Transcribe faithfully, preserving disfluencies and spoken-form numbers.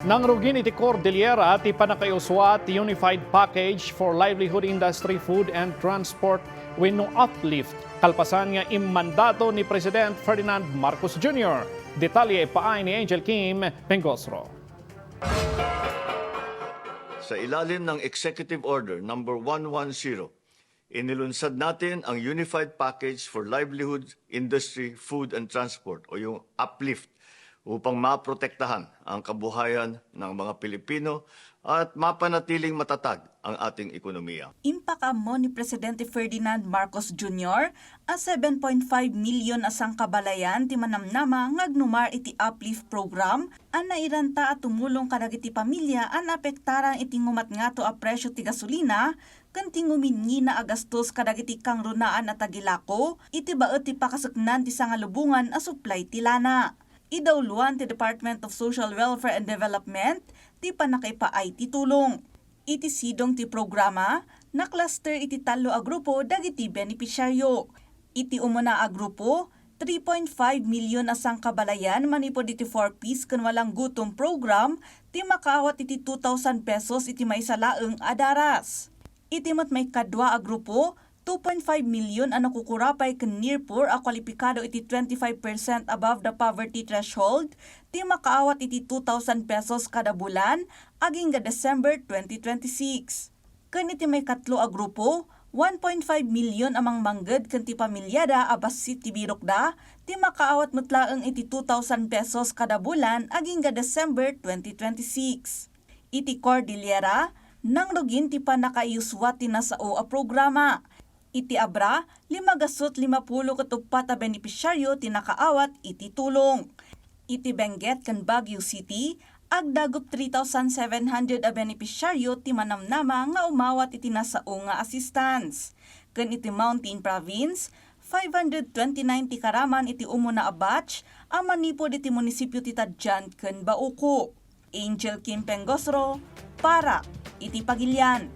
Nangrugin iti Cordillera ti pannakaiuswa ti Unified Package for Livelihood Industry, Food and Transport wenno uplift, kalpasan nga immandato ni President Ferdinand Marcos Junior. Detalye paay ni Angel Kim Pengosro. Sa ilalim ng Executive Order number one one zero, inilunsad natin ang Unified Package for Livelihood, Industry, Food and Transport o yung uplift upang maprotektahan ang kabuhayan ng mga Pilipino at mapanatiling matatag ang ating ekonomiya. Impakaammo ni Presidente Ferdinand Marcos Junior a seven point five million a sangkabalayan ti manamnama nga agnumar iti uplift program a nairanta a tumulong kadagiti pamilia a naapektaran iti ngumatngato a presyo ti gasolina ken ti nguminngina a gastos kadagiti kangrunaan a tagilako iti baet ti pakaseknan ti sangalubongan a supply ti lana. Idawluan ti Department of Social Welfare and Development ti pannakaipaay ti tulong. Iti sidong ti programa, na-cluster iti tallo a grupo dagiti benepisyaryo. Iti umuna a grupo, three point five million a sangkabalayan manipud iti Four Ps ken Walang Gutom Program ti makaawat iti two thousand pesos iti maysa laeng a daras. Iti met maikadua a grupo, two point five million a nakukurapay ken near poor a kwalipikado iti twenty-five percent above the poverty threshold ti makaawat iti two thousand pesos kada bulan agingga December twenty twenty-six. Ken iti maikatlo a grupo, one point five million a mangmangged ken ti pamiliada a bassit ti birokda ti makaawat met laeng iti two thousand pesos kada bulan agingga December twenty twenty-six. Iti Cordillera, nangrugin ti pannakaiuswa ti nasao a programa. Iti Abra, lima gasut limapulo ket uppat a benepisyaryo ti nakaawat iti tulong. Iti Benguet ken Baguio City, agdagup three thousand seven hundred a benepisyaryo ti manamnama nga umawat iti nasao nga assistance. Ken iti Mountain Province, five hundred twenty-nine ti karaman iti umuna a batch a manipud iti munisipio ti Tadjan ken Bauco. Angel Kim Pengosro para iti Pagilian.